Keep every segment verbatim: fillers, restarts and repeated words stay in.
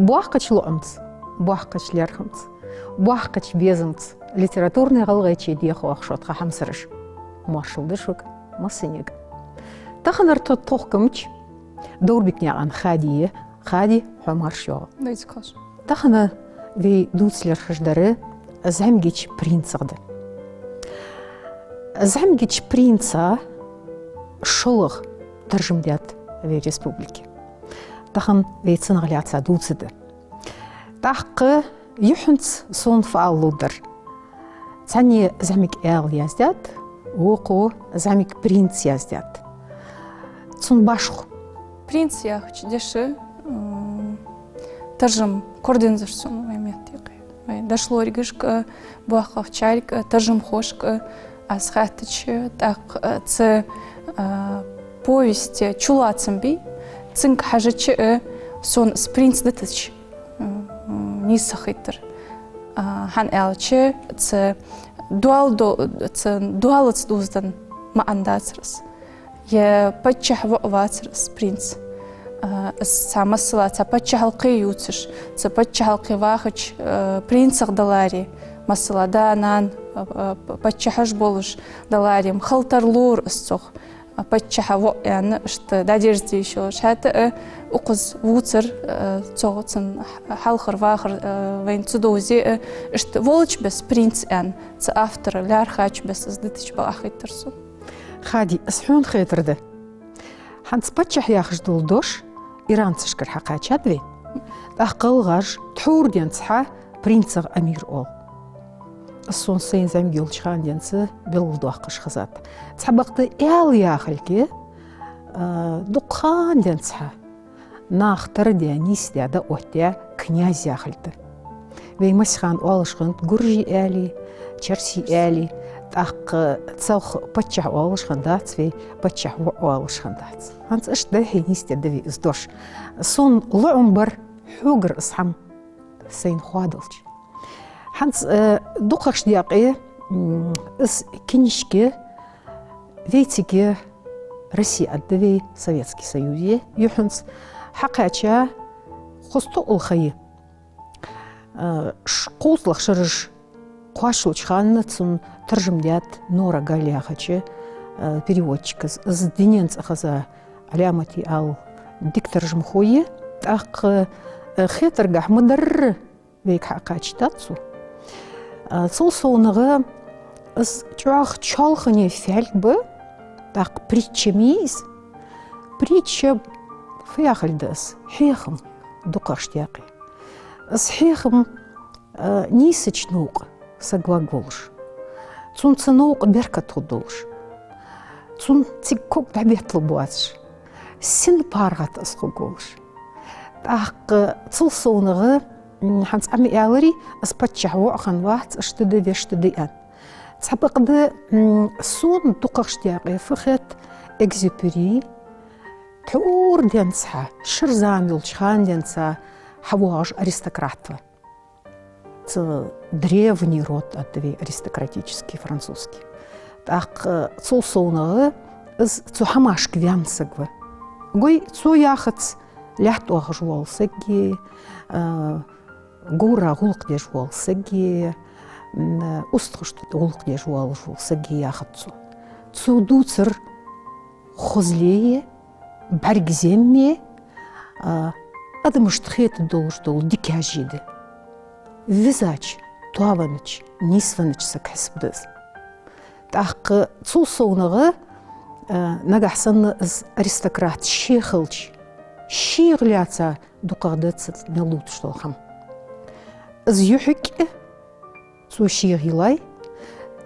Боккхача лоӀамца, боккхача лерхӀамца, боккхача безамца литературни гӀалгӀайче дехаш хьо тха хьамсараш. Моаршал да шуга массанега. Таханара тхо тохкамча Доврбекнаькъан Хади я. Хади, хьо марша йоагӀа. Дайца кхаш. Тахан вай дувца лерхӀаш дар зӀамигача принцах да. ЗӀамигача принца шоллагӀа таржам даьд вай республике. Тахан вай цунах лаьца дувца да. ТӀаккха юххьанца сона фу ала ловр дар. Цхьанне зӀамига аьла яздаьд, вокхо зӀамига принц яздаьд. Цун башхо. Принц яхача деша, м, таржам корадаьннад сона вай метте. Вай дошлоригашка, боккхагӀчарга, таржамхошка аз хаьттача, тӀаккха цу, а, повесте чулоацам бий, цунга хьежача, сона из принц дитача, м, м, нийса хийттар. А, хӀана аьлча, цу доал до-, цу доалаца дувзаденна маӀан дацар из. Е паччахьа воӀ вацар из принц. А, из цхьа, масала, цхьа паччахьалкхе ювцаш, цу паччахьалкхе вахача, а, принцах даларе, масала, да, нана, а, а, паччахьаш болаш даларе, м, хила тарлора из цох. А, паччахьа воӀ аьнна, иштта дӀадерзаде йиш йолаш. ХӀаьта а укхаза вувцар, а, цо цун хьалхара вахар, а, вайна ца довзе а, иштта волча беса принц аьнна, цу автора лаьрхӀача беса из дитача бакъахьа хийттар сона. Хади, из хьона хетар да. ХӀанз паччахь яхаш дола дош иранцашкара хьакхаьчад вай. ТӀаккха гӀалгӀаша тхьовра денз хьа принцах амир оал. Из сона сайна зӀамига йолча хана денз белгалдоаккхаш хезад. Цхьабакъда аьла яхилга, а, дукха хана денз хьа нах тара даь, нийсдаь, дӀаоттадаь князь яхилга да. Вай массахана оалаш хиннад гуржий аьле, черсий аьле, тӀаккха цох паччахь оалаш хиннадац вай, паччахь воӀ оалаш хиннадац. ХӀанз иштта дӀа-хьа нийсдергда вай из дош. Сона лоӀам бар хьогара из хӀама сайна хоадалча. ХӀанз, э, дукхагӀча даькъе, м, из кинишка вайцига Россе аргда вай, Советский Союзе, юххьанца хьакхаьча хозтоал ха я. Э, ш-, кхузткъа шераш кхоачалуча хана цун таржам даьд Нора Галь яхача, э, переводчика. Из дунен цӀи хеза Ӏаламате ала дика таржамхо я. ТӀаккха, э, хетаргахьа ма дарра вайга хьакхаьчадаьд цо. А, цул совгӀа, из чӀоагӀа чоалхане фаьлг ба, тӀаккха притча ма йий из. Притча фу яхилга да из? Хьехам, дукхагӀча даькъе. Из хьехам, а, нийсача новкъа саг варгволаш. Цунца новкъа беркат хургдолаш. Цунна цига ког дӀабетталургбоацаш. Син паргӀата из хургволаш. ТӀаккха цул совгӀа, м, хӀанз Ӏа ма аьларий, из паччахь воӀ хиннавац, иштта да, вешта да аьнна. Цхьабакъда, м, сона дукхагӀча даькъе фу хет, Экзюпери тхьовра денз хьа, шира зама йолча хана денз хьавоагӀаш аристократ ва. Цу древний род аргда вай аристократический французский. ТӀаккха цул совгӀа из цу хӀамашка ваьнна саг ва. Гой, цо яхац лаьтта оахаш вола саг е, а, говра гӀулакх деш вола саг е, м, устагӀашта гӀулакх деш воалаш вола саг е яхац цо. Цо дувцар хозле е, бӀаргземме, а, адамашта хетаргдолаш дола дикаш е да. Везача, тоавеннача, нийсвеннача саг хьисап да из. ТӀаккха цул совгӀа, а, нагахьа санна из аристократ ше хилча, шийга лаьца дукхагӀа да цо мел дувцаш дола хӀама. Из юхьиг а цо шийга йиллай,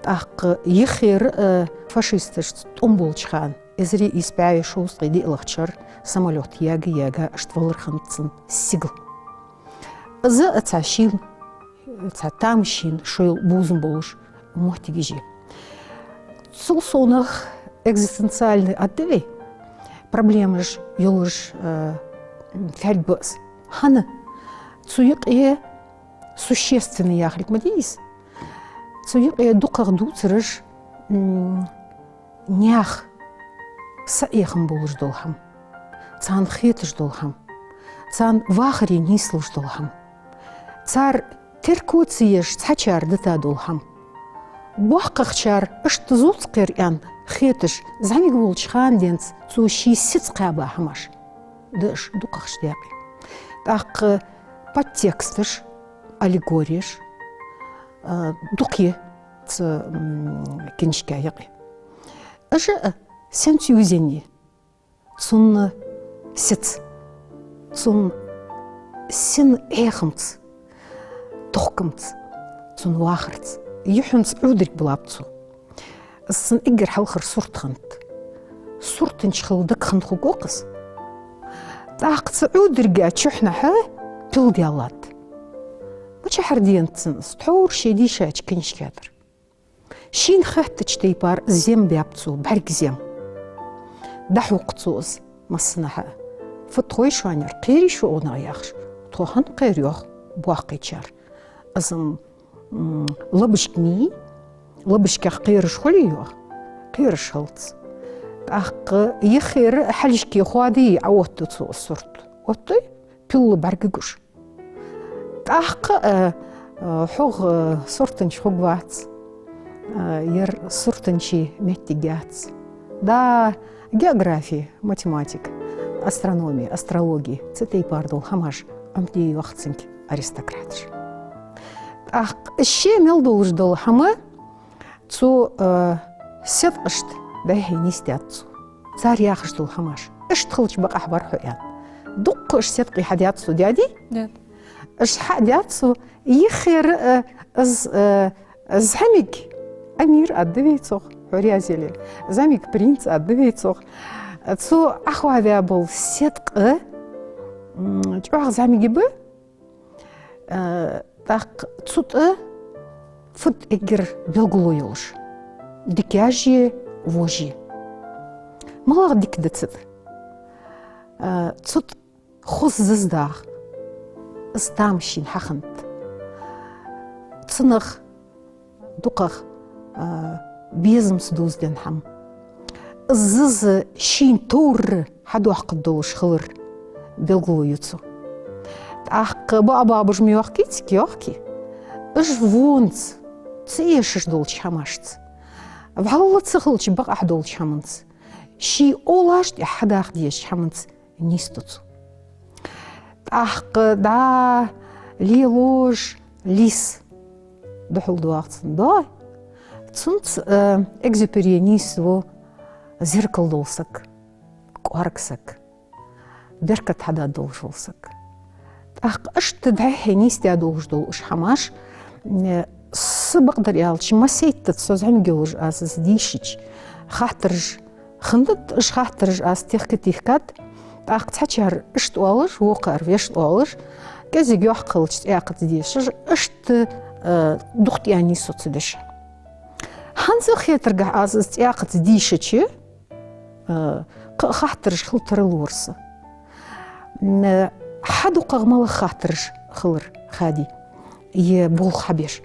тӀаккха юххера, э, фашисташца тӀом болча хана, эзар ийс бӀаь шовзткъеи диълагӀча шера самолёт яьга-яьга иштта валар хиннад цун сигала. Из а цхьа шийна, цхьа тамашийна шоайла бувзам болаш моттигаш я. Цул совгӀа экзистенциальни аргда вай, проблемаш йолаш, э, фаьлг ба из. ХӀана? Цу юкъе существенни яхилга ма дий из. Цу юкъе дукхагӀа дувцараш, м, наьха саэхам болаш дола хӀама, царна хеташ дола хӀама, царна вахаре нийслуш дола хӀама. Цар терко ца еш цхьачар дита дола хӀама. БоккхагӀчар иштта зуц кхер аьнна хеташ, зӀамига волча хана денз цо ший сица кхаьба хӀамаш да уж дукхагӀча даькъе. ТӀаккха подтексташ, аллегореш, а, дукха я цу, м, книжка юкъе. Уж а сенца ювзаенна я. Цун сица, цун сина Ӏехамца, тохкамца, цун вахарца, юххьанца Ӏудриг балаб цо. Из цун эггара хьалхара сурт хиннад. Суртанча хила дагахьа хинна хургва-кх из. ТӀаккха цу Ӏудригах чухьнахьа пил даьлад. Мичахьара денад цунна из? Тхьовра ше дийшача книжкадар. Шийна хеттача тайпара зем баьб цо, бӀарг зем. ДӀахьокх цо из массанахьа. Фу тхой шоана ер, кхерий шо укхунах, яхаш. Тхо хӀана кхер, йоах боккхийчар. Из-м, м, лабашка ма йий, лабашках кхераш хулий, йоах. Кхераш хилац. ТӀаккха юххера хьалхашка хоадае Ӏооттаду цо из сурт. Оттадой, пилла бӀарга гуш. ТӀаккха, э, э, хьогӀ, э, суртанча хургвац, э, ер суртанчий моттиг яц. Да, географи, математика, астрономи, астрологи, цу тайпара дола хӀамаш Ӏомаде йоах цунга аристократаша. ТӀаккха ше мел долаш дола хӀама, цо, э, седкъашта дӀай-хьай нийсдаьд цо. Цар яхаш дола хӀамаш. Иштта хилча бакъахьа бар хьо, аьнна. Дукха уж седкъий хьадаьд цо, даьдий? Даьд. Уж хьадаьд цо, юххера, э, из, э, зӀамига эмир аргда вай цох, хьо раьза яле. ЗӀамига принц аргда вай цох. Цо Ӏохоаваь бола седкъа, м, чӀоагӀа зӀамига ба, э, тӀаккха цу тӀа фуд эггара белгало йолаш. Дикаш е, вож е. МалагӀа дика да цу тӀа? Э, цу тӀа хоза зиза дагӀа. Из тамашийна хьахиннад. Цунах дукхагӀа, а, безамца дувзаденна хӀама. Из зиза шийна товрара хьадоаккхаргдолаш хилар белгало ю цо. ТӀаккха баӀа-баӀабаш ма йоахкий цига, йоахкий? Уж вонца, ца эшаш долча хӀамашца, вӀалла ца хилча бакъахьа долча хӀаманца, ший овлаш тӀа хьадаха дезача хӀаманца нийсду цо. ТӀаккха дӀа лелаш лис духьал доагӀа цун, дой? Цунца, э, Экзюпери нийсву зеркал дола саг, кӀоарга саг, беркат хьада долаш вола саг. ТӀаккха иштта дӀай-хьай нийсдаь долаш дола уж хӀамаш, э, са бакъдар аьлча, массайтта со зӀамига йолаш аз из дийшача, хаттараш хиннад, уж хаттараш аз тихка-тихкад, тӀаккха цхьачар иштта оалаш, вокхар вешта оалаш, кӀезига йоккха хилча цӀаькхаза дешаш, иштта, э, дукха тӀа нийсву цу деша. ХӀанз а хетаргахьа аз из цӀаькхаза дийшача, э, кхы а хаттараш хила тарлора са. М, э, хьа дукхагӀа малагӀа хаттараш хилар, Хади, е болх хьабеш?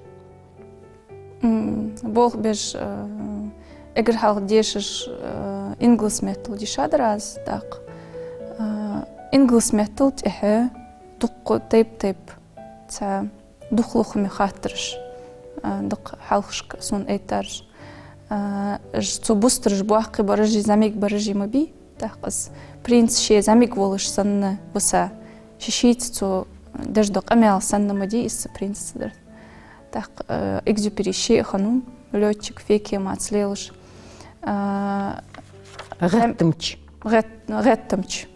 М, болх беш, э, эггара хьалха дешаш, э, ингалс меттала дийшадар аз, тӀаккха, э, ингалс меттала тӀехьа дукха тайп-тайпара цхьа духлухаме хаттараш, э, дукха хьалхашка сона айттараш. Э, уж цу бустараш боккхий бараши зӀамига бараши ма бий, тӀаккха из принц ше зӀамига волаш санна виса, ше шийца цо деш дола къамаьл санна ма дий из цу принцаца дар. ТӀаккха, э, Экзюпери ше а хиннав, лётчик, фекемаца лелаш. А, ГӀеттамч. ГӀет-, гӀеттамч.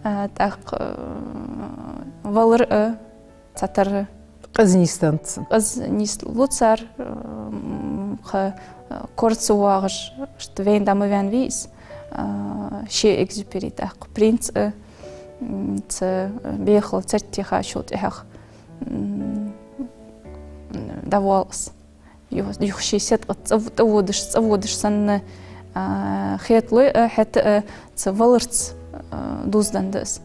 А, тӀаккха, э, валар а цхьатарра къиза нийсденнад цун. Къиза нийслу цар, э, м, кхы, э, кора ца воагӀаш, иштта вайна дӀа ма ваьннавий из, э, ше Экзюпери. ТӀаккха принц а, м, цу бехала царт техачул тӀехьагӀа, м, дӀавоал из. Юх-, юха ший седкъа цӀа-, тӀаводаш, цӀаводаш санна, а, хеталой а, хӀаьта а цу валарца, а, дувзаденна да из.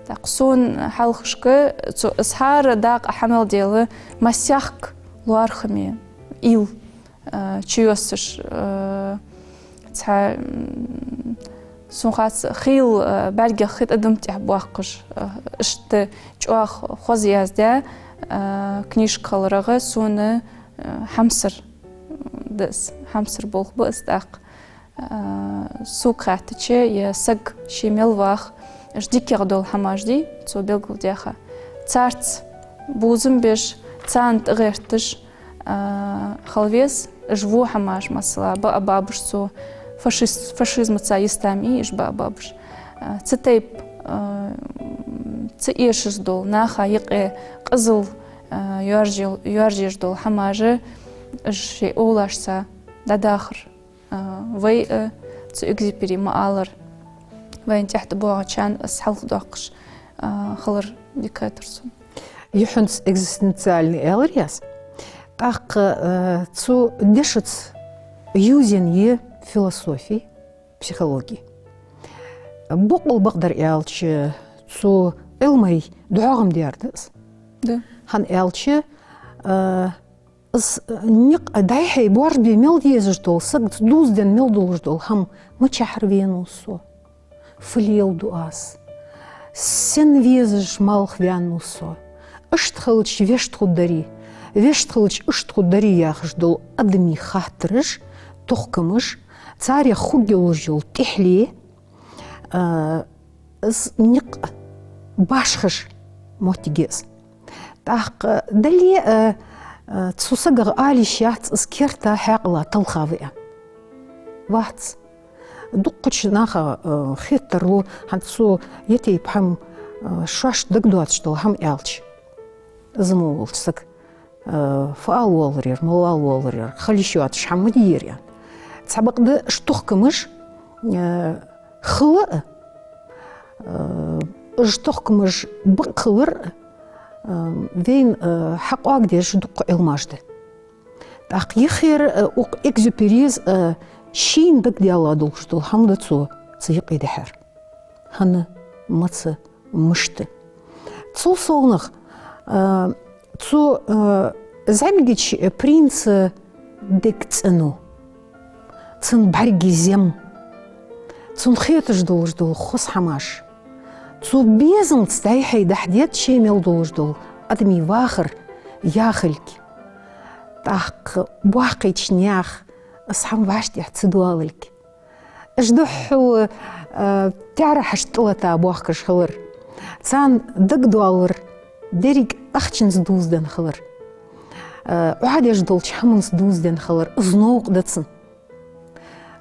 ТӀаккха сона хьалхашка цу, из хӀара дакъа хьа мел дела, массехк лоархӀаме уйла, а, чуйоссаш, а, цхьа, м, Сона хац, хийла, э, бӀаргех хи тӀадам тӀехьа боаккхаш, э, иштта чӀоагӀа хоза яздаь, э, книжка хиларах сона, э, хьамсара да из, хьамсара болх ба из тӀаккха. Э, сога хаьттача, е саг ше мел вах, уж дикагӀа дола хӀамаш дий, цо белгалдаьха. Царца бувзам беш, царна тӀагӀерташ, а, хила веза, уж во хӀамаш, масала, баа боабеш цо, фашист-, фашизмаца йистам йий уж баа боабеш. А, цу тайпа, а, ца эшаш дола, наха юкъе къизал, а, йоаржъел-, йоаржъеш дола хӀамаш, уж шоай овлашца дӀадахар. А, вай, а, цу Экзюпери ма аллара, вайна тӀехьа тӀабоагӀачарна из хьалхадоаккхаш, а, хилар дика хетар сона. Е хӀанз экзистенциальный аьлар аз. ТӀаккха, э, цу дешаца ювзаенна я философи, психологи. Боккъал бакъдар аьлча, цу Ӏилмай догӀам дар да из. Да. ХӀана аьлча, э, из, э, никъ дӀай-хьай боаржабе мел дезаш дола, сагаца дувзаденна мел долаш дола хӀама, мичахьара венав со, фу леладу аз, сенна везаш малх ваьннав со, иштта хилча вешта хургдарий, вешта хилча иштта хургдарий яхаш дола адамий хаттараш, тохкамаш, царех хургйолаш йола тӀехьле, а, из никъ башхаш моттиг я из. ТӀаккха дале а, а, цу сагах ала йиш яц из керта хьаькъала талха ва аьнна. Вац. Дуккхача наха, а, хетаргда, хӀанз цу е тайпа хӀама, а, шоашта дагадоацаш дола хӀама аьлча, из мо волча сага, э, фу ала воаллар ер, мала ала воаллар ер, хила йиш йоацаш хӀама ма дий ер аьнна. Цхьабакъда уж тохкамаш, э, хила а, э, уж тохкамаш бакъ хилар а, э, вайна, э, хьакъоагадеш дукха Ӏилмаш да. ТӀаккха юххера, э, укх Экзюперес, э, шийна дагадаьнна долаш дола хӀама да цо цу юкъе дихьар. ХӀана, маца, мишта. Цул совгӀа, а, цу, а, зӀамигача принца дег цӀенов, цун бӀарга зем, цунна хеташ долаш дола хоза хӀамаш, цо безамца дӀай-хьай дахьа деза ше мел долаш дола адамий вахар, яхилга. ТӀаккха боккхийча наьха из хӀама вӀаштӀехьа ца доалалга. Уж духхьал, э, таьрахьашта тӀалата боахкаш хилар. Царна дагадоаллар деррига ахчанца дувзаденна хилар. Э, Ӏодеш долча хӀаманца дувзаденна хилар. Из новкъа да цунна.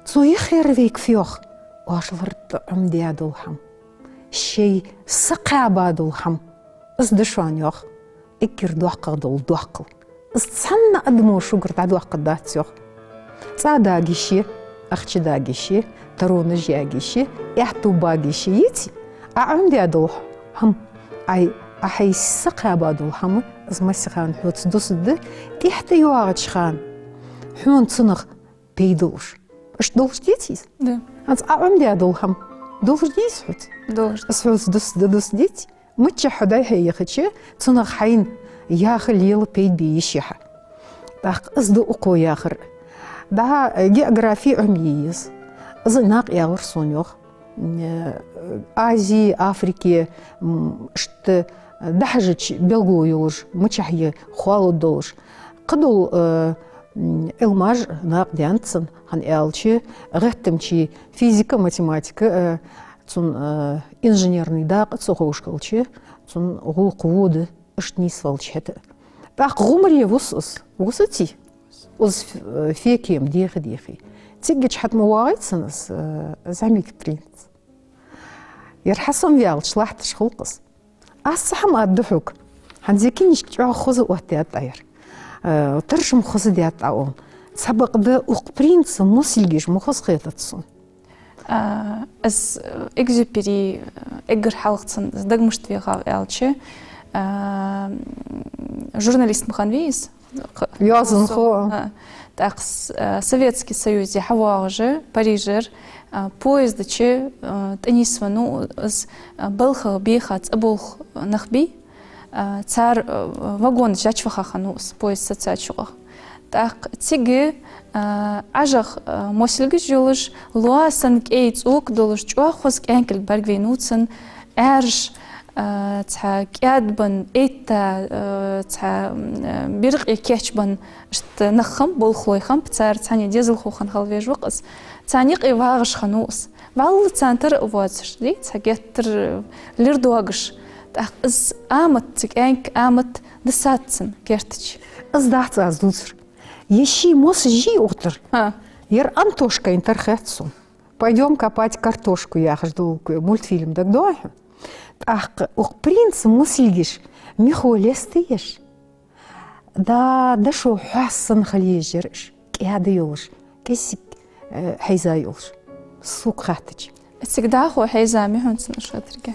Цо юххера вайга фу йоах? Оаш лар тӀа Ӏомадаь дола хӀама, шоай са кхаьба дола хӀама. Из да шоана, йоах, эггара доккхагӀа дола доаккхал. Из цхьанне адамо шугара дӀадоаккхаргдац, йоах. ЦӀа дагийша, ахча дагийша, таронаш ягийша, аьттув багийша йиций, Ӏа Ӏомадаь дола хӀама, Ӏай, Ӏа хьай са кхаьба дола хӀама, из массахана хьоца дусаргда, тӀехьа тӀайоагӀача хана хьона цунах пайда луш. Иштта долаш деций из? Да. ХӀанз Ӏа Ӏомадаь дола хӀама долаш дий из хьоца? Долаш. Из хьоца дусаргда, дусаргдеций? Миччахьа хьо дӀай-хьай яхача, цунах хьайна яха лела пайда бе йиш я хьа. ТӀаккха из да укхо яхар. ДӀа географи Ӏомае еза. Из накъ ялар сона, йоах. Э, Ази, Африки, м, иштта дӀахьажача белгало йолаш, мичахьа я хоалургдолаш. Кхыдола, э, м, Ӏилмаш накъадаьннад цунна, хӀана аьлча гӀеттамчий физика, математика, э, цун, э, инженерни дакъа ца ховш хилча, цун гӀулакх во да, иштта нийсвелча хӀаьта. ТӀаккха гӀомаре вус из, вусаций? Из ф-, э, фекем дехи-дехи. Цигача хьатӀа ма воагӀий цунна из, э, зӀамига принц. Ер хьасамаваьлча латташ хул-кх из. Аз цхьа хӀама аргда хьога. ХӀанз ер книжка чӀоагӀа хоза оттадаьд Ӏа ер. Э, таржам хоза даьд Ӏа укхун. Цхьабакъда укх принца мосилгаш ма хоза хетац сона. А, из, э, Экзюпери, э, эггара хьалха цунна дага мишта вехав аьлча, а, журналист ма хиннавий из? Кх-, Йоазонхо. А, тӀаккха с-, а, Советски Союзе хьавоагӀаш, Парижера, а, поезда чу, а, тӀанийсвеннав из, а, балхах беха цӀаболх нах бий, а, цар, а, вагона чу ваха хиннав из, поезд сецача юкъах. ТӀаккха цига, а, Ӏажах, а, мосилгаш йолаш, лоа санна кӀай цӀока долаш, чӀоагӀа хоза кӀаьнкилг бӀаргавайнав цун, Ӏаьржа, а, цхьа кӀаьдбенна, эттӀа, а, цхьа, м, а, биркъе кийчбенна, иштта нах хиннаб, болхлой хиннаб, цар цхьанне дезалхо хинна хила везаш ва-кх из. Царна юкъе вагӀаш хиннав из. ВӀалла царна тара а воацаш, дий, цхьа геттара лир доагаш. ТӀаккха из амат, цу кӀаьнка амат дисад цун керта чу. Из дац аз дувцар. Е ший мосаш йий укх тӀара. ХӀа. Ер Антошкайна тара хет сона. «Пойдём копать картошку» яхаш дола мультфильм дагадоагӀий хьона? ТӀаккха укх принца мосилгаш михо лестаеш, да, дошо хьоаст санна хила езаш яр уж, кӀаьда йолаш, кӀезига, э, хьайза йолаш. Сога хаьттача. Цига дӀахо хьайза ма хиннаб цун уж хетарга.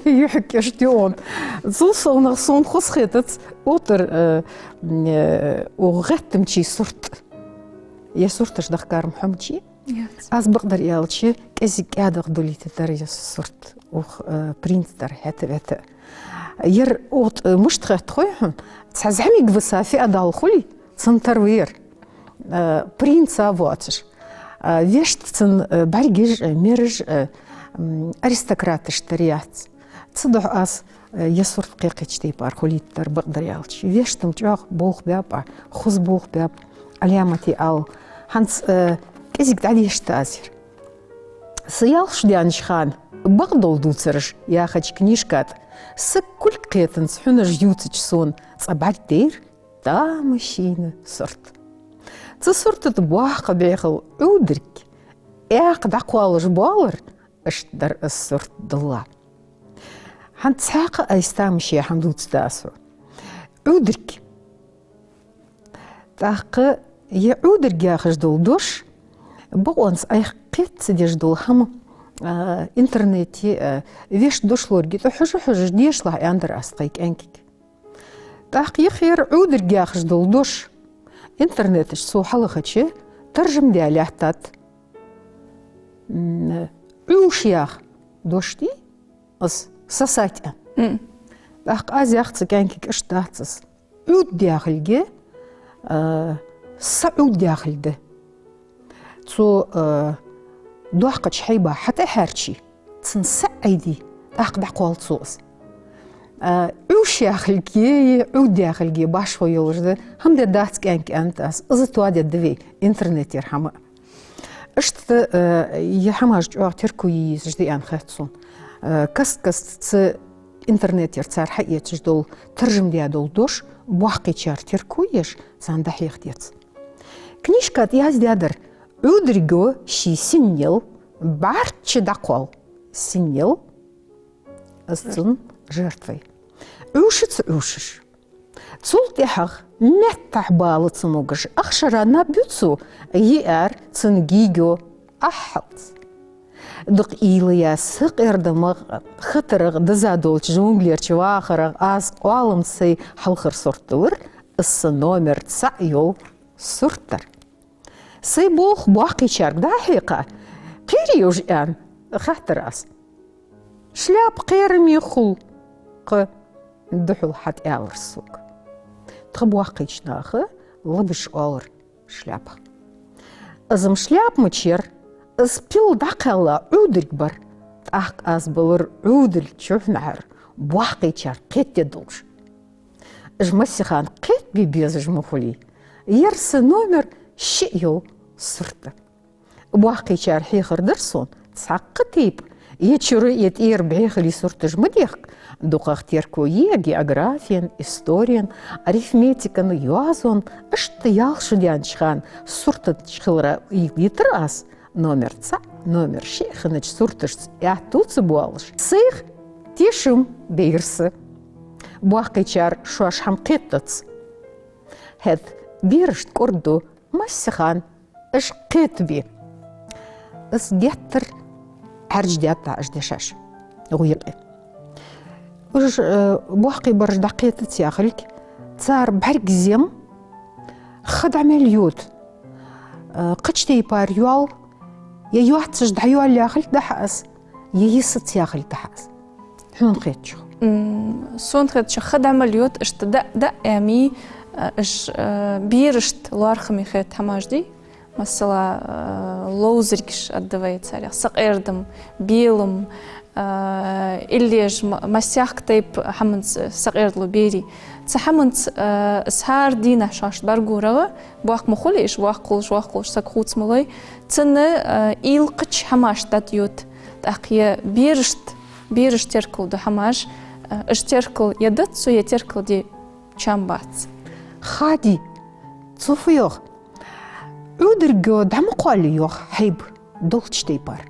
Юхьиг кӀешт йоан. Цул совгӀа сона хоза хетац, укх тӀара, э, э, укх гӀеттамчий сурт. Ер сурташ дахкар ма хьомчий. Яц. Аз бакъдар аьлча, кӀезига кӀаьдагӀа дулийта дар ер сурт, укх, э, принца тӀара хӀета-вета. Ер укх тӀа, э, мишта хет хой хьона, цхьа зӀамига виса феодал хулий, цун тара ва ер. Э, принца воацаш. Э, вешта цун, э, бӀаргаш, э, мераж, э, м, аристократашта тара яц. Цудухьа аз, э, ер сурт кхы кхыча тайпара хулийта дар бакъдар аьлча. Вешта-м чӀоагӀа болх баьб Ӏа, хоза болх баьб, Ӏаламате ала. ХӀанз, э, кӀезига дӀадешаргда аз ер. «Са ялх шу даьннача хана бакъдола дувцараш» яхача книжка тӀа саг кулг кхетанза хьунаш ювцача сона цкъа бӀаргадайра тамашийна сурт. Цу сурта тӀа боккха бӀехал Ӏудриг, экха дӀакхоалаш боалар, иштта дар из сурт дулла. ХӀанз цхьаькха айса тамаше хӀама дувцаргда аз хьона. Ӏудриг. ТӀаккха ер Ӏудриг яхаш дола дош, бокъонца Ӏайха кхета ца деш дола хӀама, а, интернете, а, вешта дошлорга тӀа хьожа-хьожаш дешалахь аьннадар аз тхоай кӀаьнкага. ТӀаккха юха ер Ӏудриг яхаш дола дош интернета чу со хьалахача, таржам даь лаьттад. М, Ӏуш яха дош дий, из сосать аьнна. М. ТӀаккха аз яхар цу кӀаьнкага, иштта дац из. Ӏуд яхилга, а, са Ӏуд яхилга да. Цо, э, доккхача хьайба хьатӀахьерчий, цун са Ӏайдий, тӀаккха дӀакхоал цо из. Э, Ӏуш яхилга е Ӏуд яхилга башхо йолаш да, хӀама дергдац кӀаьнк аьннад аз, из тоадергда вай интернетера хӀама. Иштта, э, ер хӀамаш чӀоагӀа терко е езаш да аьнна хет сона. Э, каст-каста цу интернетера цар хьаэцаш дола, таржам даь дола дош боккхийчар терко еш, царна дӀахьеха деза. Книжка тӀа яздаьдар: Ӏудриго ший синел бӀарчча дӀакхоал. Синел, из цун жертва. Ӏуша ца Ӏушаш. Цул тӀехьагӀа меттахьа бала ца могаш, ахшара наб ю цо, йиӀар цун гийго ахьалца. Дукха уйла яь, сакъердамах, хатарах диза долча жонглерча вахарах аз къоаламца сай хьалхара сурт диллар, из са номер цаӀ йола сурт дар. Сай болх боккхийчарга дӀахьекха, кхерий уж аьнна, хаьттар аз. Шляпа кхераме хул кхы, духьал хьатӀаялар сога. Тха боккхийча наха лабаш оалар шляпах. Из-м шляпа мича яр, из пил дӀакхелла Ӏудриг бар, тӀаккха аз балар Ӏудриг чухьнахьара боккхийчар кхетаде долаш. Уж массехана кхетабе безаш ма хулий, ер са номер шиъ йола сурт да. Боккхийчар хьехар дар сона цхьаккха тайпа, е чура, е тӀера бӀехалий сурташ ма дехка, дукхагӀа терко е географен, исторен, арифметикан, йоазон, иштта ялх шу даьннача хана суртанча хилара уйла йитар аз, номер цаӀ, номер шиъ хиннача сурташца аьттув ца боалаш, сайх тешам бейра са. Боккхийчар шоаш хӀама кхетац. ХӀаьта берашта кӀордаду массехана уж кхетабе. Из геттара Ӏаьржа даьд уж дешаш гӀо юкъе. Уж, э, боккхий бараш дӀакхетац яхилга, цар бӀаргазем ха дӀа мел йода, э, кхыча тайпара йоал, е йоацаш дӀайоал яхилга да хьа из, е йисац яхилга да хьа из. Хьона хетачох. М, сона хетачох, ха дӀа мел йода, иштта даа, даа аьнна, Э, уж, э, берашта лоархӀаме хет хӀамаш дий, масала, э, ловзаргаш аргда вай царех, сакъердам, белам, э, иллеш ма-, массехк тайпа хӀаманца сакъердалу берий. Цу хӀаманца, э, из хӀара дийнахьа шоашта бӀаргагурагӀа, боккха ма хулий уж, воккха хулаш, воккха хулаш саг хувца ма лой, цунна, э, уйла кхача хӀамашта дӀатӀайода. ТӀаккха е берашта, берашта теркал ду хӀамаш, э, уж теркал е дац цо, е теркал де чам бац. Хади, цо фу йоах? Ӏударга дӀа ма кхоаллий йоах хьайба долча тайпара.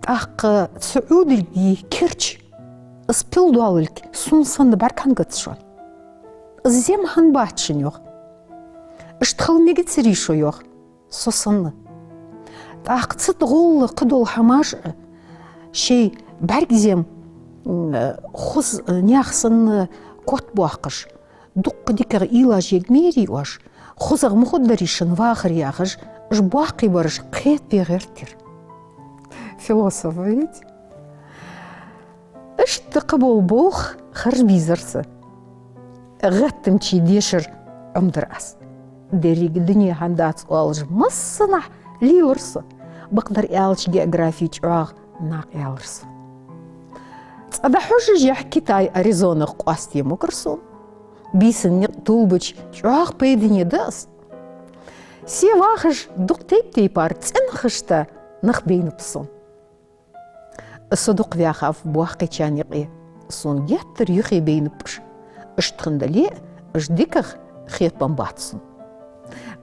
ТӀаккха цу Ӏударга керча, из пил доаллалга сона санна бӀаргахьа гац шоана. Из зем хӀана бац шоана йоах. Иштта хила мегацарий шо йоах, со санна. ТӀаккха цу тӀа гӀолла кхыдола хӀамаш а шоай бӀаргзем, м, хоза, э, наьха санна котбоаккхаш, дукха дикагӀа уйлаш ергмерий оаш, хозагӀа ма хургдарий шун вахар яхаш, уж боккхийбараш кхетабе гӀертар. Философ ведь. Иштта кхыбола болх харжа бийзар са. ГӀеттамчий дешар Ӏомадаьр аз. Деррига дуне хӀама дац оалаш массанахьа лелар со. Бакъдар аьлча, географи чӀоагӀа накъаялар со. Цкъа дӀахьожаш, Китай Аризонах къоастае мукӀар сона. Бийсан никъ тулбача чӀоагӀа пайдане да аз. Се вахаш дукха тайп-тайпара цӀенхашта нах байнаб сона. Со дукха ваьхав боккхийчарна юкъе, сона геттара юхе байнаб уж. Иштта хинна дале а, уж дикагӀа хетабеннабац сона.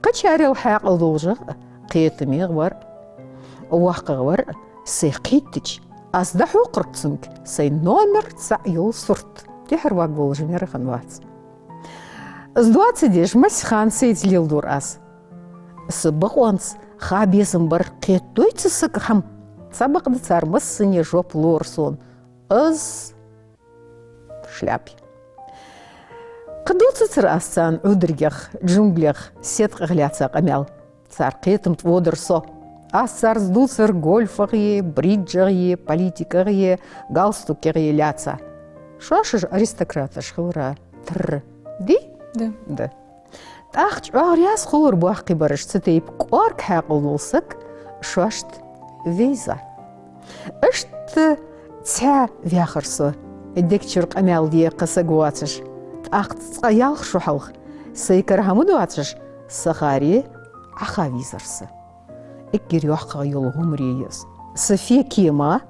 Кхычарел хьаькъал долашагӀа а, кхетамегӀа вар а, воккхагӀа вар а сай кхийттача, аз дӀахьокхаргда цунга сай номер цаӀ йола сурт. ТӀехьарваргволаш мара хиннавац. Из доацадеш массе хана сайца леладора аз. Са бокъонца ха безам бар, кхетадой цу сага хӀама. Цхьабакъда цар массане жоп лора сона: из шляпа я. Кхы дувцацар аз царна Ӏударгех, джунглех, седкъех лаьца къамаьл. Цар кхетам тӀа водацар со. Аз царца дувцар гольфагӀеи, бриджагӀеи, политикагӀеи, галстукагӀеи лаьца. Шоаш уж аристократаш хилара тара дий? Да. Да. ТӀаккха чӀоагӀа раьза хулар боккхийбараш цу тайпа кӀоарга хьаькъал дола саг шоашта вайза. Иштта цхьаь ваьхар со, дег чура къамаьл де кхы саг воацаш. ТӀаккха цкъа ялх шу хьалха, сай кара хӀама доацаш, са харе Ӏаха вийзар са. Эггара йоккхагӀа йола гӀомаре я из. Са фе кема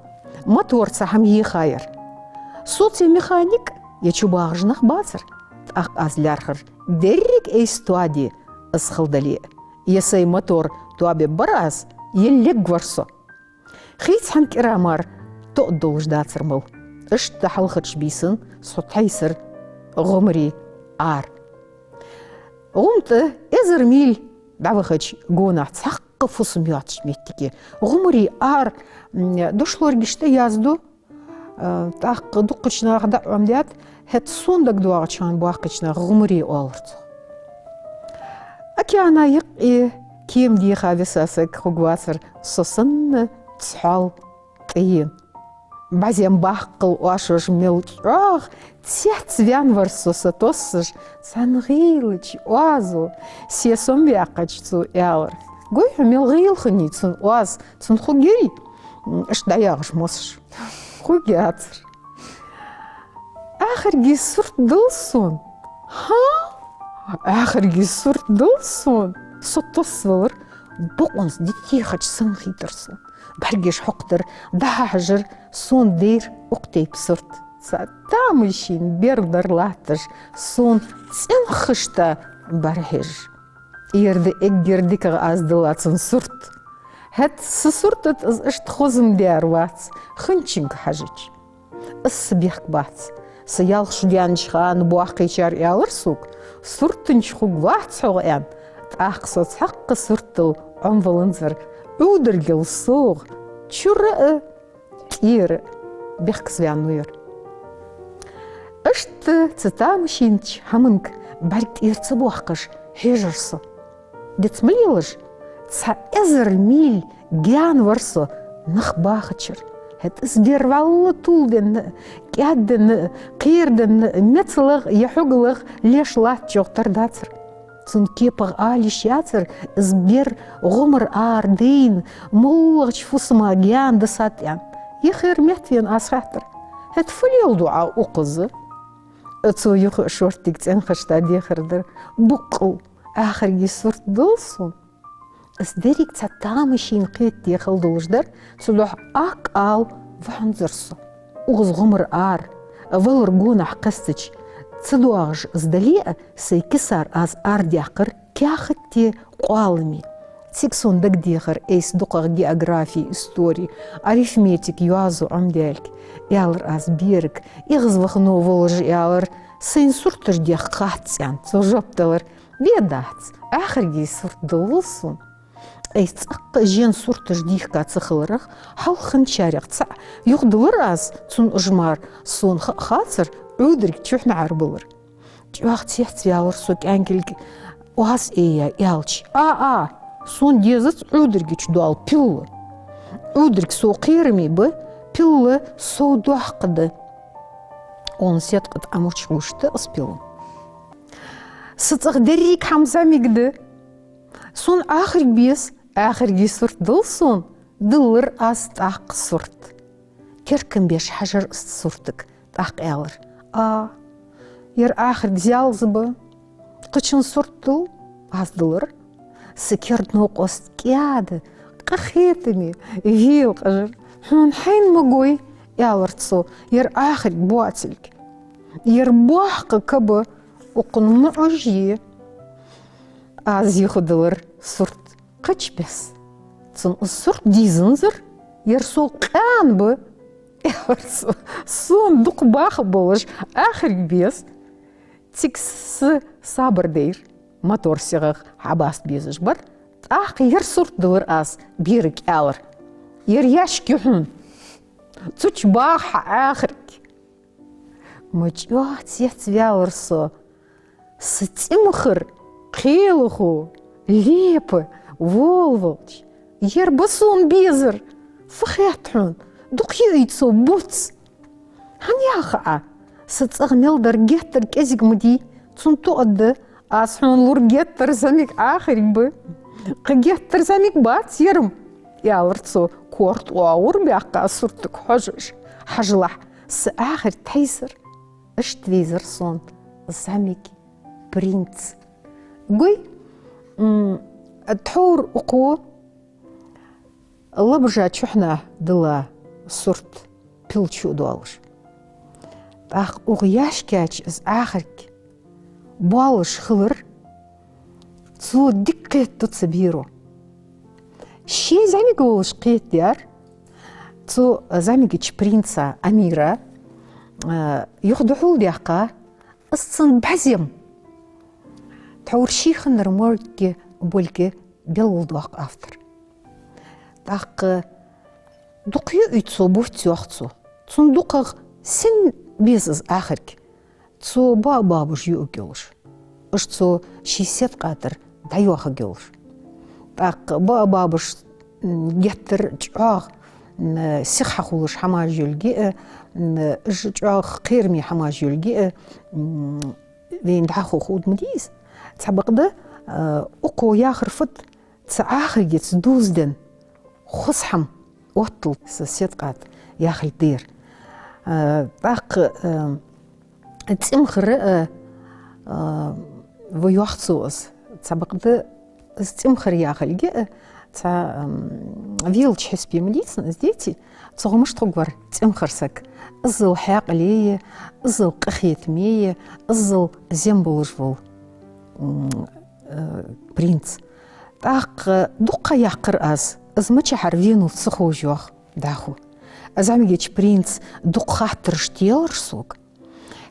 моторца хӀама ехаяр. Соца е механик, е чубагӀаш нах бацар. ТӀаккха аз лаьрхӀар: деррига айса тоаде из хила дале а, е сай мотор тоабергбар аз, е лергвар со. Хийца хӀама кӀира мара тоъаргдолаш дацар мала. Иштта хьалхарча бийсан со тхьайсар гӀомаре ара. ГӀум тӀа эзар миль дӀавахача гонахьа цхьаккха фусам йоацача моттиге. ГӀомаре ара, м, дошлоргашта язду, а, тӀаккха дуккхача наха дӀа а Ӏомадаьд, хӀаьта сона дагадоагӀача хана боккхийча наха гӀомаре оалар цох. Океана юкъе кема деха виса саг хургвацар со санна цхьоал тӀаена. БӀаьзем баккхал оашош мел чӀоагӀа цецваьннавар со, са тоссаш, цхьан гӀийлача оазо се сомаваьккхача цо аьлар: «Гой хьо, мел гӀийла хиннай цун оаз, цун хургьярий?» М, иштта дӀаягӀаш мосаш. Хургьяцар. Ахаргий сурт дул сона. ХӀа? Ахаргий сурт дул сона. Со тоссавалар, бокъонца дитехача санна хийтар сона. БӀаргаш хьокхадар, дӀа-хьа хьажар, сона дайра укх тайпа сурт. Цхьа тамашийна бер дар латташ, сона цӀенхашта бӀарахьежаш. Ер да эггара дикагӀа аз дилла цун сурт. ХӀаьта са сурта тӀа из иштта хоза-м даьр вац, хинначунга хьежача. Из са бехк бац. Са ялх шу даьннача хана боккхийчар аьлар сога: «Суртанча хургвац хьогӀ», — аьнна. ТӀаккха со цхьаккха суртал Ӏомаваланзар, Ӏударгал совгӀа, чура а, тӀера а бехказа ваьннав ер. Иштта цу тамашийнача хӀаманга бӀарг тӀера ца боаккхаш хьежар со. Дицмалелаш, цхьа эзар миль гаьна вар со нах бахачара. ХӀаьта из бер вӀалла тулденна, кӀаьдденна, кхераденна, мецалах е хьогалах леш латтачох тара дацар. Цун кепах ала йиш яцар, из бер гӀомара ара дайна, моллагӀча фусама гаьна дисад аьнна. Яхар меттавена аз хаьттар: «ХӀаьта фу леладу Ӏа укхаза?» Цо юха а шорттига цӀенхашта дехар дар: «Боккъал ахаргий сурт дул сона». Из деррига цхьа тамашийна кхетаде хала долаш дар, цудухьа аккха ала ваханзар со. Укхаза гӀомара ара, валар гонахьа кхестача, ца доагӀаш из дале а, сай кисара аз арадаьккхар каьхатте къоаламе. Цига сона дагадехар айса дукхагӀа географи, истори, арифметика йоазув Ӏомадаьлга. Аьлар аз берага, эгӀазвахано волаш аьлар: «Сайна сурташ дехка хац», — аьнна, цо жоп далар: «Бе дац, ахаргий сурт дулл сона». Айса цӀаккха жен сурташ дийхка ца хиларах, хьалханчарех цаӀ юхадалар аз, цун уж мара сона ха а хацар, Ӏударга чухьнахьара балар. ЧӀоагӀа цецваьлар со кӀаьнкилг оаз эйя аьлча: «А, а, сона дезац Ӏударга чу дола пилла. Ӏударг сов кхераме ба, пилла сов доккха да». Укхун седкъа тӀа Ӏамурча гӀуш да из пилла. Са цӀагӀа деррига хӀама зӀамига да. Сона ахарг беза, ахаргий сурт дул сона, диллар аз тӀаккха сурт. Керкам беш хьажар из суртага, тӀаккха аьлар: «А, ер ахарг зӀалза ба, кхычун сурт дул?» — аз диллар. Са керда новкъост кӀаьда, къахетаме велакъажар. «Хьона хьайна ма гой, — аьлар цо, — ер ахарг боацилга. Ер боккха ка ба, укхун ма Ӏожае». Аз юхадиллар сурт кхыча беса. Цунна из сурт дийзанзар, ер сов къаьна ба, аьлар цо. Сона дукха баха болаш ахарг беза. Цига са сабар дайра, мотор сихагӀа хьабаста безаш бар. ТӀаккха ер сурт диллар аз, берага аьлар: «Ер яьшка я хьона. Цу чу баха хьа ахарг». Ма чӀоагӀа цецваьлар со. Са цӀимхара кхелахо, лепа волавелча, ер ба сона безар. Фу хет хьона, дукха юий цо буц? ХӀана яха Ӏа? Са цӀагӀа мел дар геттара кӀезига ма дий, цунна тоъаргда аз хьона лур геттара зӀамига ахарг ба. Кхы геттара зӀамига бац ер-м, аьлар цо, корта оагӀув баьккха суртага хьожаш. Хьажалахь, са ахарг тхьайсар. Иштта вийзар сона зӀамига принц. Гой, м, тхьовра укхо лабажа чухьнахьа дилла сурт пилла чу а доалаш. ТӀаккха укх яьшка чу из ахарг боалаш хилар цо дика кхетаду цу беро. Ше зӀамига волаш кхетадаьр цу зӀамигача принца Амира, а, юха духьал даьккха, из цун бӀаьзем. Тхьовра ший хиннар моргге болга белгалдоаккх автор. ТӀаккха дукха юий цо буц, йоах цо. Цунна дукхагӀа сенна беза из ахарг? Цо боабоабаш юаргйолаш. Уж цо ший седкъа тӀара дӀайоахаргйолаш. ТӀаккха боабоабаш, м, геттара чӀоагӀа, м, сиха хьахулаш хӀамаш йолга а, м, уж чӀоагӀа кхераме хӀамаш йолга а, м, вайна дӀахо ховргда ма дий из. Цхьабакъда, а, укхо яхар фуд, цу ахаргаца дувзаденна хоза хӀама оттал са седкъа тӀа яхилга да ер. А, тӀаккха, а, цӀимхара, а, а, ва йоах цо из. Цхьабакъда из цӀимхара яхилга а, цхьа, ам, велача хьисапе ма дий цун из, деций? Цу гӀа мишта хургвар цӀимхара саг? Иззал хьаькъале а, иззал къахетаме а, иззал зем болаш вола, м, э, принц. ТӀаккха дукха ха яьккхар аз, из мичахьара венав ца ховш, йоах дӀахо. Из зӀамигача принца дукха хаттараш делар сога.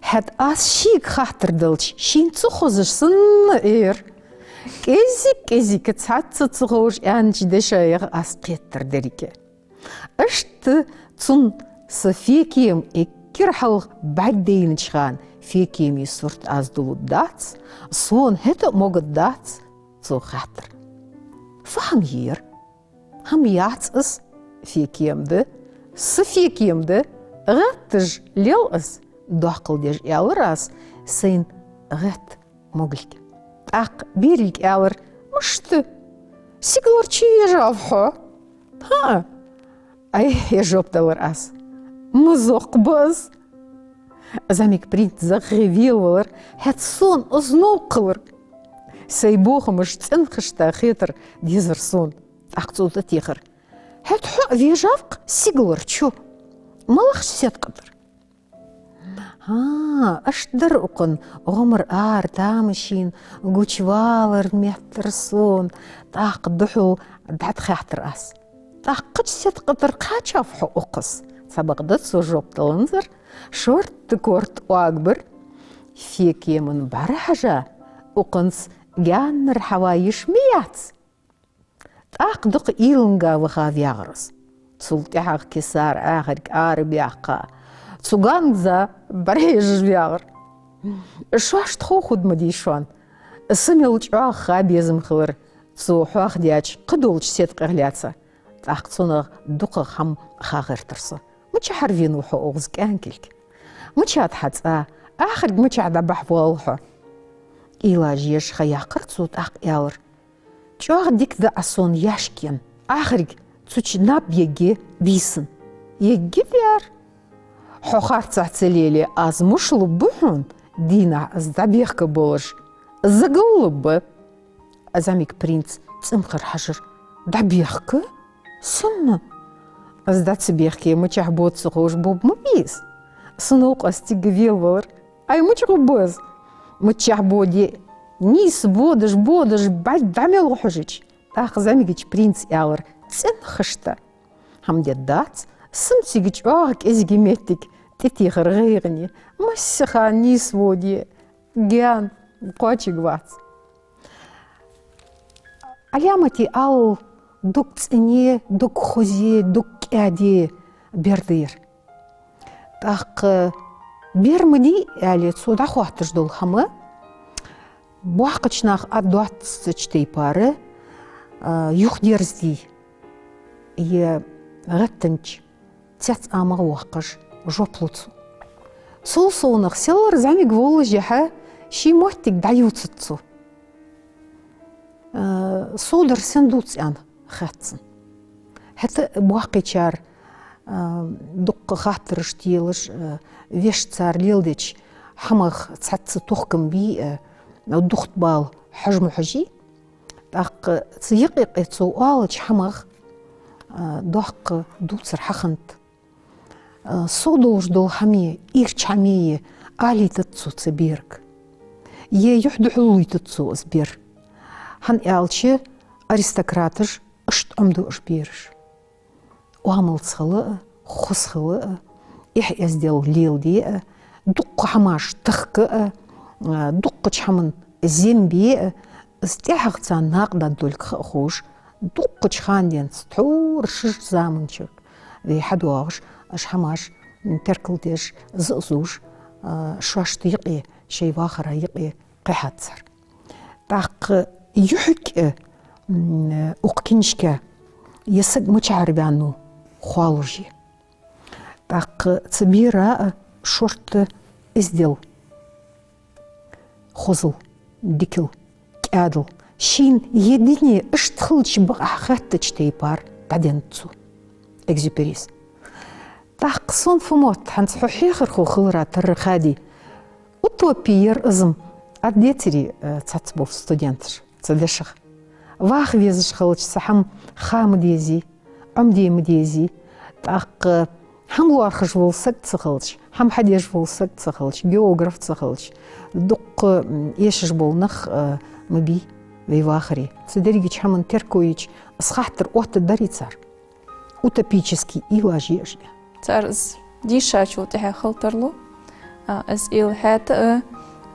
ХӀаьта аз шийга хаттар делча, шийна ца хозаш санна, эр. КӀезиг-кӀезига цхьацца ца ховш аьннача дешаех аз кхеттар деррига. Иштта цунна са Фекем эггара хьалха бӀаргадайнача хана Фекема сурт аз дулларгдац, сона хӀаьта а могаргдац цо хаттар. Фу хӀама я ер? ХӀама яц из, Фекем да, Са фекема да, гӀетташ лел аз, — доаккхал деш аьлар аз, сайна гӀетта могалга. ТӀаккха берилга аьлар: «Мишта? Сигалара чу вежав хьо?» «ХӀаа». «Ай, — аьнна жоп делар аз, — мазокх ба аз». ЗӀамига принц загӀа велавелар, хӀаьта сона из новкъа хилар. Сай бохамаш цӀенхашта хетар дезар сона. ТӀаккха цо тӀатехар: «ХӀаьта хьо а вежав-кх сигалара чу. МалагӀча седкъа тӀара?» ХӀаа, иштта дар укхун гӀомара ара тамашийна гучавалар меттар сона. ТӀаккха духьал дӀатӀахаьттар аз: «ТӀаккха кхыча седкъа тӀара кхаьчав хьо укхаза?» Цхьабакъда цо жоп даланзар, шортта корта оагабир: «Фекеман бӀарахьажа, укхунца гаьннара хьава йиш ма яц». ТӀаккха дукха уйланга ваха ваьгӀар из. Цул тӀехьагӀа кисара Ӏахарга арабаьккха, цу ганза бӀарахьежаш ваьгӀар. Шоашта хов хургда ма дий шоана, са мел чӀоагӀа ха безам хилар цо хьоахадаьча кхыдолча седкъех лаьца. ТӀаккха цунах дукхагӀа хӀама ха гӀертар сона. Мичахьара венав хьо укхаза кӀаьнкилг? Мичад хьа цӀа? Ӏахарга мичахьа дӀабахьа воалл хьо? Уйлаш еш ха яьккхар цо, тӀаккха аьлар: «ЧӀоагӀа дика да Ӏа сона яшка енна. Ӏахарга цу чу наб ергья бийсан». «Ергья, дера. Хьо харцахьа ца лелае, аз муш лургба хьона, дийнахьа из дӀабехка болаш загаллургба». ЗӀамига принц цӀенхара хьажар: «ДӀабехка? Сенна?» «Из дӀа ца бехке, мичахьа бода ца ховш болх бе беза. Са новкъост цига велавелар. Ай, мича гӀоргба из? Мичахьа боде а, нийса бодаш, бодаш бӀарг дӀа мел гӀо хьожача». ТӀаккха зӀамигача принца аьлар цӀенхашта: «ХӀама дергдац, са-м цига чӀоагӀа кӀезига моттиг тӀатехар гӀайгӀане. Массе хана нийса воде а, гаьна кхоачаргвац». Ӏаламате ала, дог цӀене, дог хозе, дог кӀаьде бер да ер. ТӀаккха бер ма дий, аьле, цо дӀахоатташ дола хӀама, боккхача наха а доацача тайпара, а, юхадерзадий, е гӀеттанча цецамагӀа воаккхаш жоп лу цо. Сол совнах селлара зӀамига воллашехьа ший моттиг дӀаювцац цо. Э, содар сен дувц аьнна хаьттад цунна. ХӀаьта боккхийчар, э, дукха хаттараш телаш, э, вешта цар леладеча хӀамах цхьацца тохкам бий, э, духта бала хьожа ма хьожий. ТӀаккха цу юкъе-юкъе цо оалача хӀамах, э, доккха дувцар хьахиннад. Э, сов долаш дола хӀама, ийрча хӀама алийтац цо цу берага. Е юхь духьаллуйтац цо из бер. ХӀана аьлча, аристократаш иштта Ӏомаду уж бераш. Оамалца хила а, хоза хила а, эхь-эздел леладе а, дуккха хӀамаш тахка а, э, дуккхача хӀаман зем бе а, из тӀехьагӀа царна накъадаргдолга ха а ховш, дуккхача хана денз, тхьовра ширача заманчура вай хьадоагӀаш, уж хӀамаш, м, теркалдеш, зазуш, а, шоашта юкъе, шоай вахара юкъе кхихьад цар. ТӀаккха юхьиг а, м, укх книжка ер саг мичахьара ваьннав хоалуш я. ТӀаккха цу бера а шортта эздел, хозал, дикал, кӀаьдал, шийна ер дуне иштта хилча бакъахьа хеттача тайпара дӀаденнад цо Экзюперис. ТӀаккха сона фу мотт, хӀанз хьо хьехархо хилара тарра хадий. Утопи яр из-м, аргдецарий, э, цхьацца болча студенташа цу дешах? Ваха везаш хилча, цхьа хӀама ха ма дезий, Ӏомаде ма дезий. ТӀаккха хӀама лоархӀаш вола саг ца хилча, хӀама хьадеш вола саг ца хилча, географ ца хилча, дуккха, м, эшаш бола нах, э, ма бий вай вахаре. Цу дерригача хӀаман терко йича, из хаттар оттадарий цар? Утопически уйлаш я уж. Цар из дийшачул тӀехьагӀа хила тарлу. А, из уйла хӀаьта а,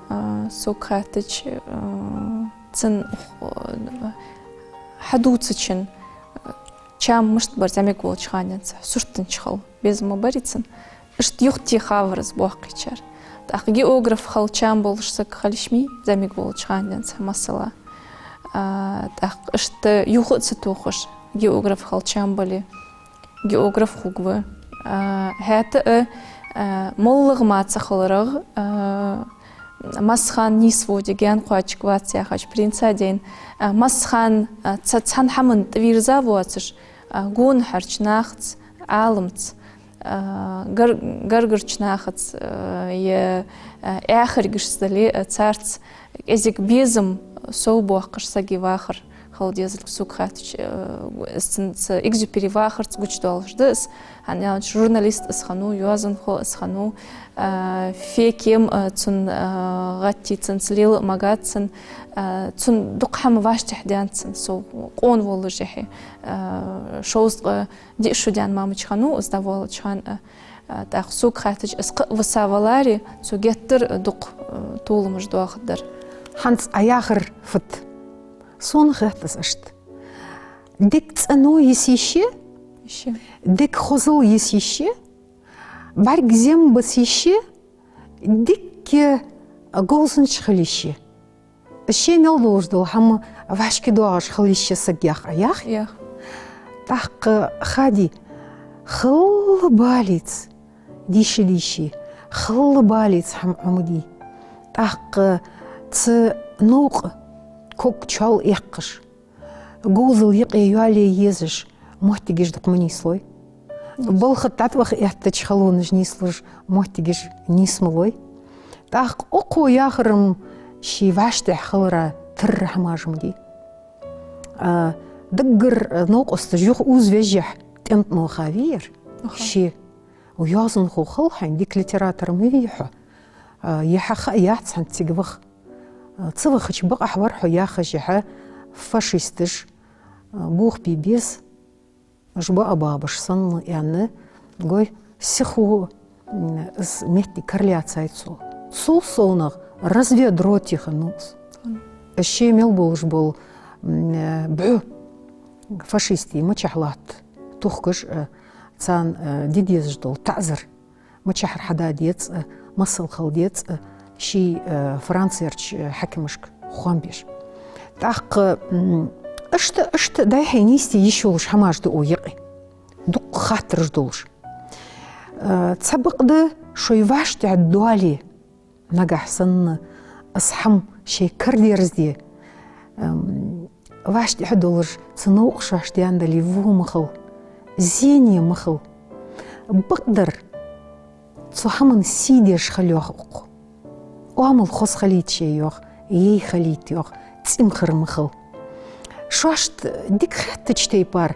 а, сога хаьттача, а, цун, а, хьадувцачун, а, чам мишта бар зӀамига волча хана денз, суртанча хила безам ма барий цун. Иштта юхатеха вар из боккхийчар. ТӀаккха географ хила чам болаш саг хилча ма дий зӀамига волча хана денз, масала. А, тӀаккха иштта юха а ца тохаш, географ хила чам бале, географ хургва, А, хӀаьта а, а, моллагӀа ма ца хиларагӀа, а, массахана нийсводе гаьна кхоачаргвац яхаш принца ден, а, массахана, а, ца-, цхьан хӀаман тӀавийрза воацаш, а, гонахьарча нахаца, Ӏаламца, а, гар-, гаргарча нахаца, а, е, а, эхаргашца дале, а, царца кӀезига безам совбоаккхаш сага вахар хила дезалга сога хаьттача, э, из цун, ца Экзюпери вахарца гучадоалаш да из. ХӀана аьлча журналист из хиннав, йоазонхо из хиннав, э, фекем, э, цун, э, гӀаттий цунца лела а магац цун, э, цун дукха хӀама вӀаштӀехьадаьннад цун, со къона воллашехь, э, шовзткъа диъ шу даьнна мамочка хиннав из дӀавоалача хана, э, А, тӀаккха сога хаьттача, из кхы а висаваларе, цо геттара дукха, э, толамаш доахаргдар. ХӀанз Ӏа яхар фуд? Сона хет из иштта. Дика цӀено йиса йиш я, йиш я, дика хозал йиса йиш я, бӀарг зем баца йиш я, дика говзанча хила йиш я. Ше мел долаш дола хӀама вӀашкадоагӀаш хила йиш я саг, ях Ӏа, ях? Ях. ТӀаккха хадий, хала балийца дийша дийший, хала балийца хӀама Ӏомадий. ТӀаккха цу новкъа ког чоал эккхаш, говзал юкъе йоалае езаш моттигаш дукха ма нийслой. Балха тӀатӀаваха эттача халонаш нийслуш моттигаш нийса ма лой. ТӀаккха укхо яхар-м ший вӀаштӀехьа хилара тарра хӀамаш ма дий. А, даггара, а, новкъосташа юха узавежжехь, тӀем тӀа ма ваха вий ер. Аха. Ше йоазонхо хила хьайна, дика литератор ма вий хьо. А, е хьа хаа яц хьона цига ваха. А, ца вахача бакъахьа вар хьо, яхаш, е хьа фашисташ, а, бохабе беза. Уж баобабаш санна аьнна, гой, сихо, м, из моттиг кара лаьцай цо. Цул совнагӀа разведроте хиннав из. Ше мел болаш бола, м, бӀу фашистий мичахьа латт тохкаш, э, царна, э, де дезаш дола таӀазар мичахьара хьада деза, э, масал хила деза, э, ший, э, Францерча, э, хьакимашка хоам беш. ТӀаккха, м, иштта, иштта дӀай-хьай нийсде йиш йолаш хӀамаш да укх юкъе. Дукха хаттараш долаш. Э, цхьабакъда шоай вӀаштӀехьа доале, нагахьа санна из хӀама шоай кара дерзаде, м, вӀаштӀехьа долаш цу новкъа шоашта даьнна дале, во ма хила, зене ма хила. Бакъдар, цу хӀаман сий деш хила йоах укхо. Оамал хоза хилийта шоай йоах, яй хилийта йоах, цӀимхар ма хила. Шоашта дика хеттача тайпара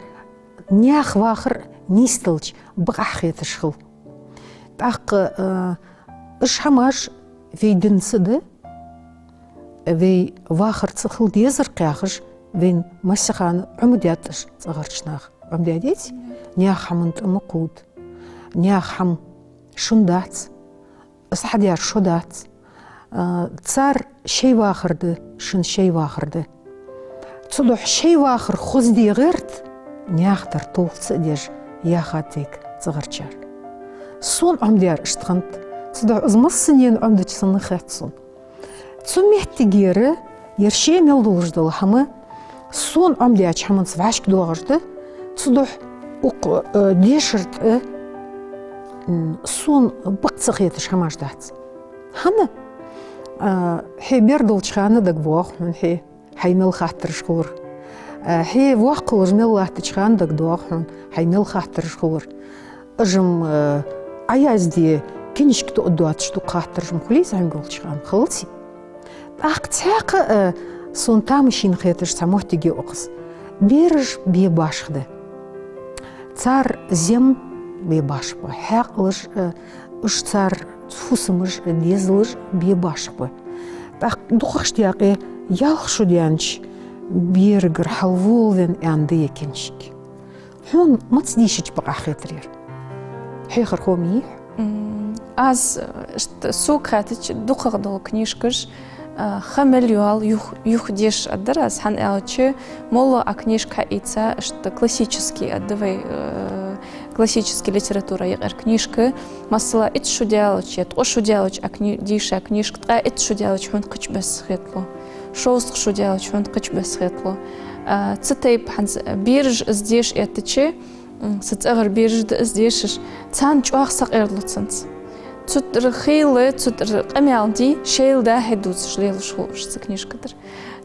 наьха вахар нийсдалча бакъахьа хеташ хила. ТӀаккха, э, уж хӀамаш вай динца да, вай вахарца хила дезар кхы яхаш, вайна массахана Ӏомадаьд уж цӀагӀарча наха. Ӏомадаьдеций? Наьха хӀаман тӀа ма кхувда. Наьха хӀама шун дац, из хьадаьр шо дац. А, цар шоай вахар да, шун шоай вахар да. Цудухьа шоай вахар хозаде гӀерта, наьха дар толхаца а деш, яхад вайга цӀагӀарчар. Сона Ӏомадаьр иштта хиннад. Цудухьа из массанена Ӏомадича санна хет сона. Цу моттигера ер ше мел долаш дола хӀама сона Ӏомадаьча хӀаманца вӀашкадоагӀаш да, цудухьа укх, э, дешара тӀа, м, сона бакъ ца хеташ хӀамаш дац. ХӀана? Э, хье бер долча хана дагадоагӀа хьона хье, хьай мел хаттараш хулар. Э, хье воккха хулаш мел латтача хана дагадоагӀа хьона хьай мел хаттараш хулар. Уж-м, э, Ӏоязде, книжка тоъа доацаш дукха хаттараш-м хулий из Ӏомадаьча хана, хилаций? ТӀаккха цхьаькха, э, сона тамашийна хеташ цхьа моттиг я укхаза. Бераш бе башха да. Цар зем бе башха ба. Хьаькъалаш, э, уж цар фусамаш, э, дезалаш бе башха ба. ТӀаккха дукхагӀча даькъе ялх шу даьннача берагара хьалволавенна аьнна да ер книжка. Хьона маца дийшача бакъахьа хетар ер? Хьехархо ма йий хьо? М, аз, э, ишта сога хаьттача, дукхагӀа дола книжкаш, э, ха мел йоал юха, юха деш а дар аз, хӀана аьлча, моллагӀа а книжка хьаийца, ишта классический а да вай, э, классический литература юкъера книжка, масала, итт шу даьлча, е ткъо шу даьлча а кни-, дийша книжка, ткъаь итт шу даьлча хьона кхыча бесса хеталу. Шовзткъа шу даьлча хьона кхыча бесса хеталу. А, цу тайпа хӀанз бераш из деша эттача, М, са цӀагӀара бераш да из дешаш, царна чӀоагӀа сакъердалу цунца. Цу тӀара хийла, цу тӀара къамаьл де, шоайла дӀа-хьа дувцаш лелаш хул уж цу книжка тӀара.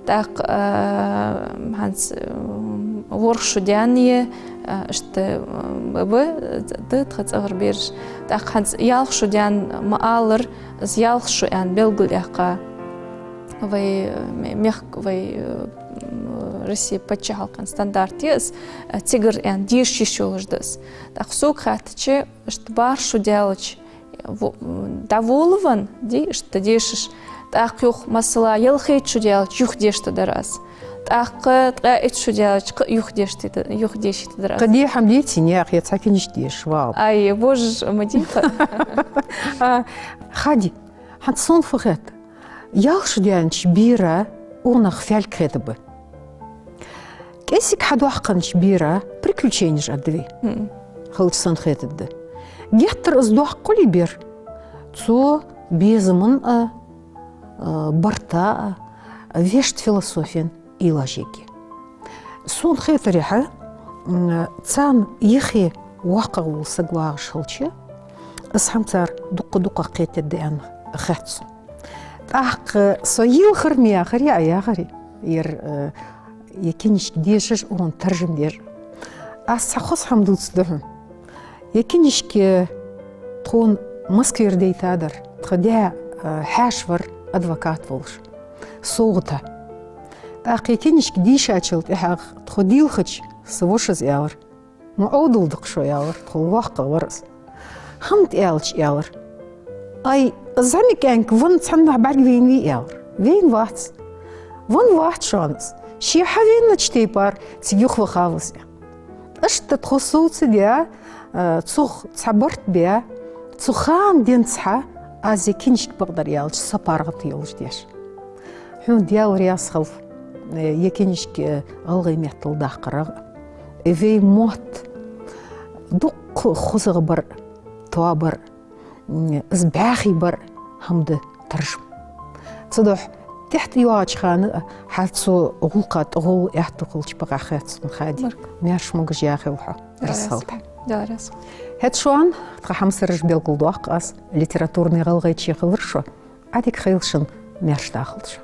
ТӀаккха, а, хӀанз, м, ворхӀ шу даьнна я, а, иштта, м, ба, да тха цӀагӀара бераш. ТӀаккха хӀанз ялх шу даьнна ма аллара, из ялх шу аьнна белгалъяьккха вай, м-, мехка вай, м, Россе паччахьалкхен стандарт я из, а, цигара аьнна деша йиш йолаш да из. ТӀаккха сога хаьттача, иштта бархӀ шу даьлча, во-, м, дӀаволавенна, дий, иштта дешаш. ТӀаккха юха, масала, ялхайтта шу даьлча, юха дешаргдар аз. ТӀаккха ткъаь итт шу даьлча, кхы а юха дешаргда-, юха дешаргдар аз. Кхы де хӀама деций наьха, е цхьа книжка дешаш вагӀа? Ай, божаш, ма дий-кх. А, Хади, хӀанз сона фу хет? Ялх шу даьннача бера укх наха фаьлг хетаргба. КӀезига хьадоаккханча бера приключенеш аргда вай. Мгм. Хилча санна хетаргда. Геттара из доккха хуле бер, цо безаман а, а, барта а, вешта философен уйлаш ергья. Сона хетарехьа, м, царна юхе воккхагӀа вола саг вагӀаш хилча, из хӀама цар дукха-дукха кхетаргда аьнна хет сона. ТӀаккха со йийлхар ма яхарий, Ӏа яхарий, ер, э, е книжка дешаш, укхун таржам деш. Аз цхьа хоза хӀама дувцаргда хьона. Е книжка тхона Москвера дайтадар, тха даь, э, хьаьша вар адвокат волаш, совгӀата. ТӀаккха е книжка дийшачул тӀехьагӀа тхо дийлхача, са вошас аьлар: «Ма Ӏовдал да-кх шо», — аьлар, тхол воккхагӀа вар из. «ХӀама да», — аьлча, аьлар: «Ай, зӀамига кӀаьнк венна цхьаннахьа бӀаргавайнавий?» — аьлар. «Вайна вац». «Венна вац шоана из. Ше хьавеннача тайпара цига юхавахав из», — аьнна. Иштта тхо совца даь, а, цох цхьа барт баь, цу хана денз хьа аз е книжка, бакъдар аьлча, са паргӀата йолаш деш. Хьона Даьла раьза хилва, э, е книжка, э, гӀалгӀай меттала даккхарах. Э, вай мотт дукха хозагӀа бар, тоабар, м, из бӀаьхий бар хӀама да таржам. Цудухьа тӀехьа тӀайоагӀача хана а хьа цу гӀулакха тӀагӀолла аьттув хилча бакъахьа хет сона, Хади. Баркал. Маьрша, могаш яхилва хьо. Даьла раьза хилва. Раьза хилва. Даьла раьза хилва. ХӀаьта шоана, тха хьамсараш, белгалдоаккх аз, литературни гӀалгӀайче хилар шо. Ӏадика хийла шун, маьрша дахалда шо.